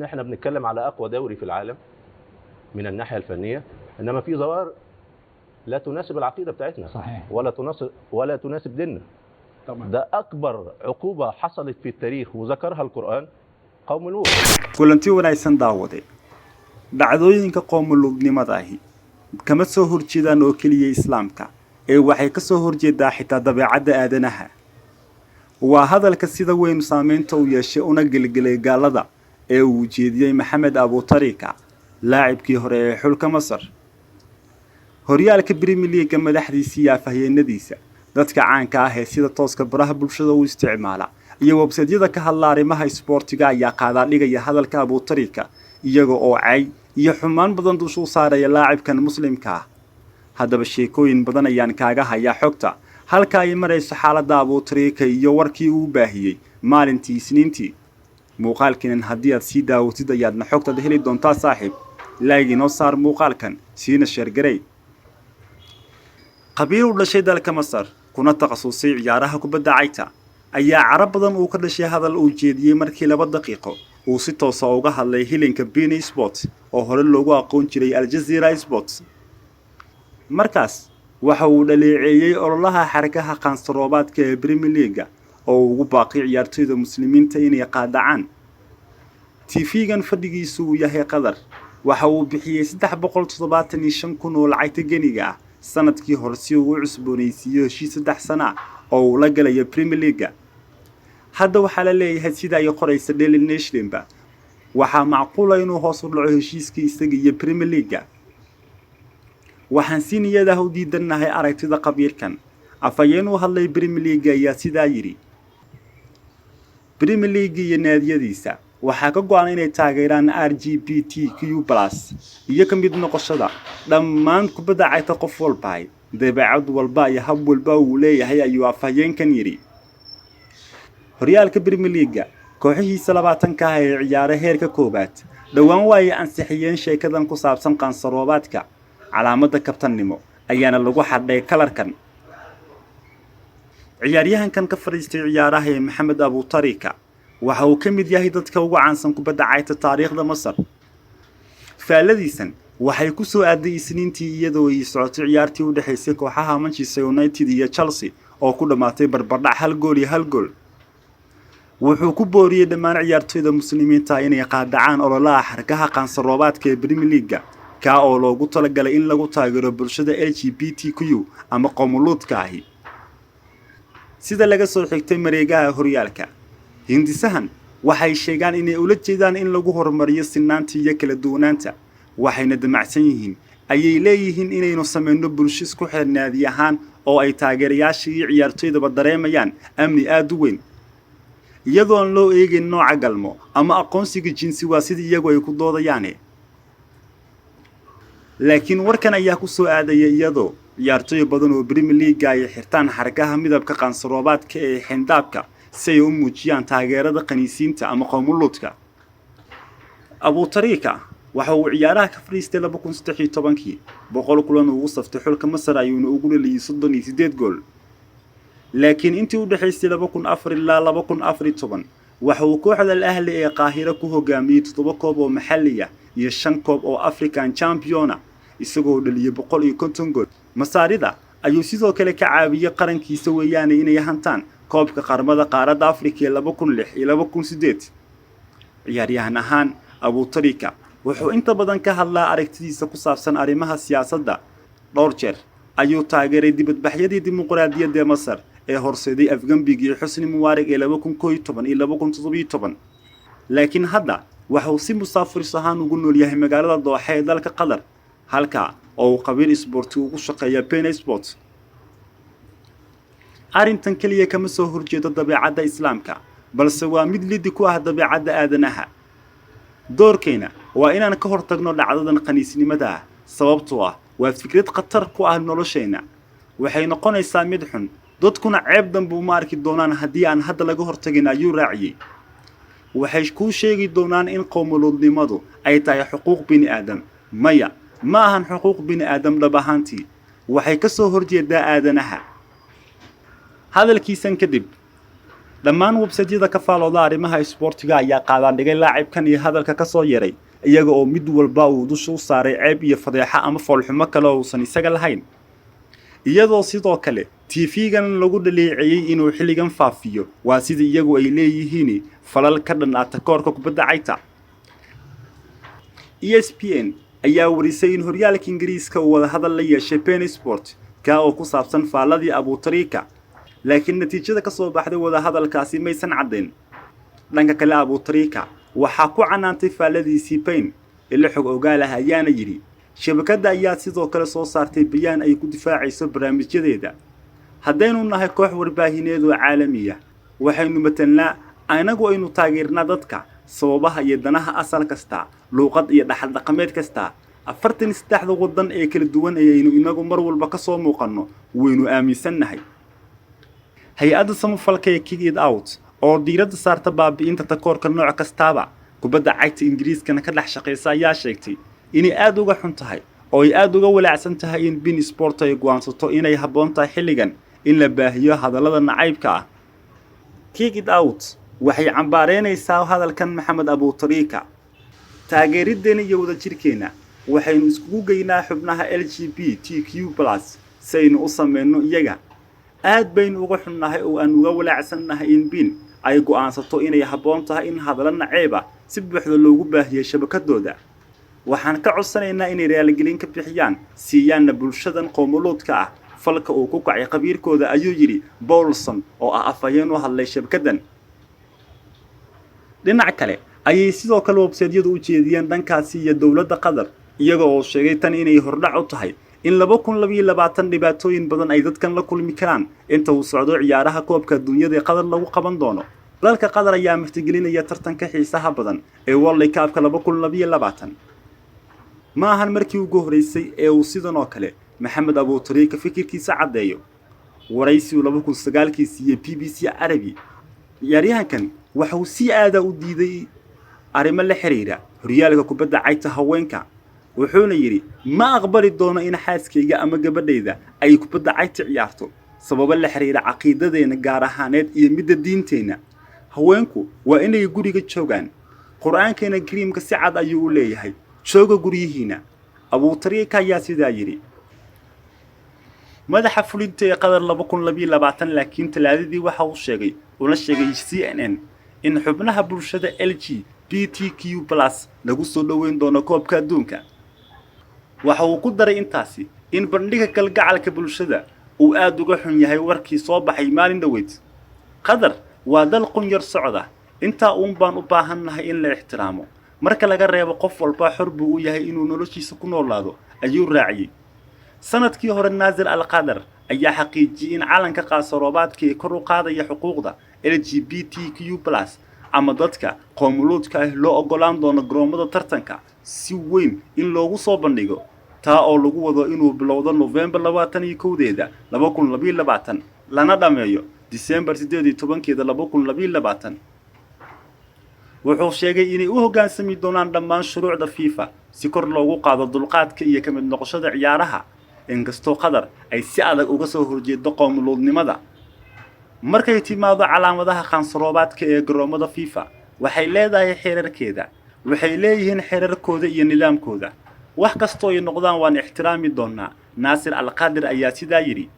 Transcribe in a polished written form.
احنا بنتكلم على اقوى دوري في العالم من الناحية الفنية، انما في ظواهر لا تناسب العقيدة بتاعتنا. صحيح. ولا تناسب ديننا. ده اكبر عقوبه حصلت في التاريخ وذكرها القران، قوم لوط. Kulanti wanaagsan, daawade. Dhacdooyinka qoomuluudnimada ahi kama soo horjeedaan oo keliya Islaamka ee waxay ka soo horjeedaa xitaa dabeecadda aadanaha. Waa hadalka sida weyn saameynta u yeeshay una gelgelay gaalada ee uu jeediyey Maxamed Abutarika, laacibkii hore ee xulka Masar. Horyaalka Premier League-ga, madaxdiisa iyo afhayeennadiisa, dadka caanka ah ee sida tooska baraha bulshada u isticmaala iyo websaydyada ka hadla arrimaha isboortiga ayaa qaadaa dhigaya hadalka Abutarika, iyaga oo cay iyo xumaan badan dusha u saaraya laacibkan Muslimka ah. Haddaba, sheekooyin badan ayaan kaaga hayaa xogta halka ay marayso xaaladda Abutarika iyo warkii uu baahiyey maalintii Isniintii. Muuqaalkiinan haddii aad sii daawatid ayaadna xogtaad heli doontaa. Saaxiib, like inoo saar muuqaalkan, siina share garey. Khabiir u dhashay dalka Masar kuna takhasusay ciyaaraha kubadda cagta ayaa carab badan uu ka dhashay hadal uu jeediyey markii 2 daqiiqo uu si toosa uga hadlay hilinka beIN Sport oo hore loogu aqoon jiray Aljazeera Sports. Markaas waxa uu dhaleeceeyey ololaha xarkaha qaansaroobaadka ee Premier League-ga oo uu ugu baaqay ciyaartoyda Muslimiinta inay qaadacaan. TV-gan fadhigiisu uu yahay Qatar waxa uu bixiyey 375,000 oo lacagta geniga ah sanadkii hore si uu u cusboonaysiiyo heshiis 3 sano ah oo uu la galayo Premier League-ga. Hadda waxaa la leeyahay, sida ay qoraysa Daily Nationba, waxaa macquula inuu hoos u dhaco heshiiskii isaga iyo Premier League-ga. "Waxaan si niyad ah u diidannahay aragtida khabiirkan," afhayeen u hadlay Premier League ayaa sidaa yidhi. "Premier League iyo naadiyadiisa waxaa ka go-an inay taageeraan LGBTQ+ iyo ka mid noqoshada dhammaan kubadda cagta, qof walbahay, dabeecad walba iyo hab walba uu leeyahay," ayuu afhayeenkan yidhi. Horyaalka Premier League-ga, kooxihiisa 20-ka ah ee ciyaara heerka koowaad, dhowaan waa ay ansixiyeen sheekadan ku saabsan qansaroobaadka. Calaamadda kabtannimo ayaana lagu xadhay kalarkan. Ciyaaryahankan ka fadhiistay ciyaaraha ee Maxamed Abutarika waxa uu ka mid yahay dadka ugu caansan kubadda cagta taariikhda Masar. Faalladiisan waxay ku soo aaday Isniintii iyadoo ay socotay ciyaartii u dhexaysay kooxaha Manchester United iyo Chelsea oo ku dhammaatay barbardhac hal gool iyo hal gool. Wuxuu ku booriyey dhammaan ciyaartoyda Muslimiinta inay qaadacaan ololaha xarkaha qaansaroobaadka ee Premier League-ga, kaa oo loogu talagalay in lagu taageero bulshada LGBTQ ama qomuluudka ahi. Sida laga soo xigtay mareegaha horyaalka, hindisahan waxay sheegaan inay ula jeedaan in lagu horumariyo sinaanta iyo kala duwanaanta. "Waxayna damacsan yihiin," ayay leeyihiin, "inaynu samayno bulsho isku xidhan naadi ahaan oo ay taageerayaasha iyo ciyaartoydaba dareemayaan amni aada u weyn, iyadoo aan loo eegayn nooca galmo ama aqoonsiga jinsi." Waa sida iyagu ay ku doodayaane, laakiin warkan ayaa ku soo aadaya iyadoo ciyaartoy badan oo Premier League-ga ay xirtaan xarkaha midabka qaansaroobaadka ee xindaabka si ay u muujiyaan taageerada khaniisiinta ama qowmuluudka. Abutarika waxa uu ciyaaraha ka fadhiistay 2013-kii. 100 kulan ugu saftay xulka Masar ayuuna ugu dhaliyey 38 gool. Laakiin intii u dhexaysay 2004 ilaa 2014 waxa uu kooxda Al Ahli ee Qaahiro ku hogaamiyey toddoba koob oo maxalli ah iyo shan koob oo African Champion-a, isagoo dhaliyey 150 gool. Masaarida ayuu sidoo kale ka caawiyey, qarankiisa weeyaane, inay hantaan koobka qaramada qaaradda Afrika ee 2006 iyo 2008. Ciyaaryahan ahaan, Abutarika wuxuu inta badan ka hadlaa aragtidiisa ku saabsan arrimaha siyaasadda. Dhowr jeer ayuu taageeray dibadbaxyadii dimuqraadiyadda ee Masar ee horseeday afgembigii Xusni Mubaarak ee 2011 iyo 2017. Laakiin hadda waxa uu si musaafiris ahaan ugu nool yahay magaalada Dooxa ee dalka Qatar, halka oo uu khabiir isboorti ugu shaqeeya beIN Sport. "Arrintan keliya kama soo horjeedo dabeecadda Islaamka, balse waa mid lidi ku ah dabeecadda aadanaha. Doorkayna waa inaan ka hortagno dhacdadan khaniisnimada ah, sababtoo ah waa fikrad khatar ku ah nolosheenna. Waxay noqonaysaa mid xun, dadkuna ceeb dambe uma arki doonaan haddii aan hadda laga hortagin," ayuu raaciyey. "Waxay kuu sheegi doonaan in qowmuluudnimadu ay tahay xuquuq bini aadam. Maya, ma ahan xuquuq bini aadam. Dhab ahaantii waxay ka soo horjeedaa aadanaha." Hadalkiisan kadib, Dhammaan websaytyada ka faalooda arrimaha isboortiga ayaa qaadaandhigay laacibkan iyo hadalka ka soo yeray, iyaga oo mid walba uu dusha u saaray ceeb iyo fadeexo ama foolxumo kale oo uusan isaga lahayn, iyadoo sidoo kale TV-gan lagu dhaleeceeyey inuu xilligan faafiyo, waa sida iyagu ay leeyihiin, falal ka dhan ah takoorka kubadda cagta. ESPN ayaa warisay in horyaalka Ingiriiska uu wadahadal la yeeshay beIN Sport, kaa oo ku saabsan faalladii Abutarika, laakiin natiijada ka soo baxday wadahadalkaasi maysan caddayn. Dhanka kale, Abutarika waxaa ku canaantay faalladiisii beIN. Ilo xog ogaal ah ayaana yidhi shabakadda ayaa sidoo kale soo saartay bayaan ay ku difaacayso barnaamijyadeeda. "Haddaynu nahay koox warbaahineed oo caalamiya, waxaynu matalnaa, anagu aynu taageernaa dadka, sababaha iyo danaha asal kasta, luuqad iyo dhaxal dhaqameed kasta. 43-da waddan ee kala duwan ee aynu inagu mar walba ka soo muuqanno, waynu aaminsannahay." Hay-adda samafalka ee Kick It Out, oo diiradda saarta baabi'inta takoorka nooc kastaaba, kubadda cagta Ingiriiskana ka dhex shaqaysa, ayaa sheegtay inay aada uga xun tahay oo ay aada uga walaacsan tahay in beIN Sport ay go'aansato inay habboon tahay xilligan in la baahiyo hadallada nacaybka ah. Kick It Out waxay cambaareynaysaa hadalkan Maxamed Abuutariika. Taageeriddeena iyo wadajirkeenna waxaynu iskugu geynaa xubnaha LGBTQ+ si aynu u sameyno iyaga. Aad baynu uga xunnahay oo aan uga walaacsannahay in beIN ay go'aansato inay habboon tahay in hadallo naceeb ah si buuxda loogu baahiyey shabakadooda. Waxaan ka codsanaynaa inay raaligelin ka bixiyaan, siiyaanna bulshadan qoomuluudka ah falka uu ku kacay khabiirkooda, ayuu yidhi Paulson, oo ah afhayeen u hadlay shabakaddan. Dhinac kale ayay sidoo kale websaydyadu u jeediyeen dhankaasi iyo dowladda Qatar, iyaga oo sheegay tan inay hordhac u tahay in 2022 dhibaatooyin badan ay dadkan la kulmi karaan inta uu socdo ciyaaraha koobka adduunyada ee Qatar lagu qaban doono. Dalka Qatar ayaa martigelinaya tartanka xiisaha badan ee World Cupka 2022. Ma ahan markii ugu horreysay ee uu sidan oo kale Maxamed Abuutariika fikirkiisa caddeeyo. Waraysi uu 2009-kii siiyey BBC Carabi, ciyaaryahankan waxa uu si aada u diiday arrimo la xiriira horyaalka kubadda cagta haweenka, wuxuuna yidhi: "Ma aqbali doono in xaaskayga ama gabadhayda ay kubadda cagta ciyaarto, sababo la xiriira caqiidadeenna gaar ahaaneed iyo midda diinteenna. Haweenku waa inay guriga joogaan. Qur-aankeena kariimka si cad ayuu u leeyahay: jooga guryihiina." Abuutariika ayaa sidaa yidhi. Madaxa fulinta ee Qatar 2022 laakiin Talaadadii waxa uu sheegay, una sheegay CNN, in xubnaha bulshada LGBTQ+ lagu soo dhoweyn doono koobka adduunka. Waxa uu ku daray intaasi in bandhiga kalgacalka bulshada uu aada uga xun yahay warkii soo baxay maalin dhoweyd. "Qatar waa dal qunyar socda, intaa uun baan u baahannahay in la ixtiraamo. Marka laga reebo, qof walba xor buu u yahay inuu noloshiisa ku noolaado," ayuu raaciyey. Sanadkii hore, Naasir Al Qadar ayaa xaqiijiyey in calanka qaasaroobaadka ee kor u qaadaya xuquuqda LGBTQ+ ama dadka qoomuluudka ah loo ogolaan doono garoomada tartanka si weyn in loogu soo bandhigo, taa oo lagu wado inuu bilowdo Nofembar 21-deeda 2022, lana dhammeeyo Disembar 18-keeda 2022. Wuxuu sheegay inay u hoggaansami doonaan dhammaan shuruucda FIFA si kor loogu qaado dulqaadka iyo ka mid noqoshada ciyaaraha, inkastoo Qatar ay si adag uga soo horjeedo qoomuluudnimada. Markay timaado calaamadaha qaansaroobaadka ee garoomada, FIFA waxay leedahay xeerarkeeda, waxay leeyihiin xeerarkooda iyo nidaamkooda. Wax kastoo ay noqdaan, waan ixtiraami doonaa, Naasir Alqaadir ayaa sidaa yidhi.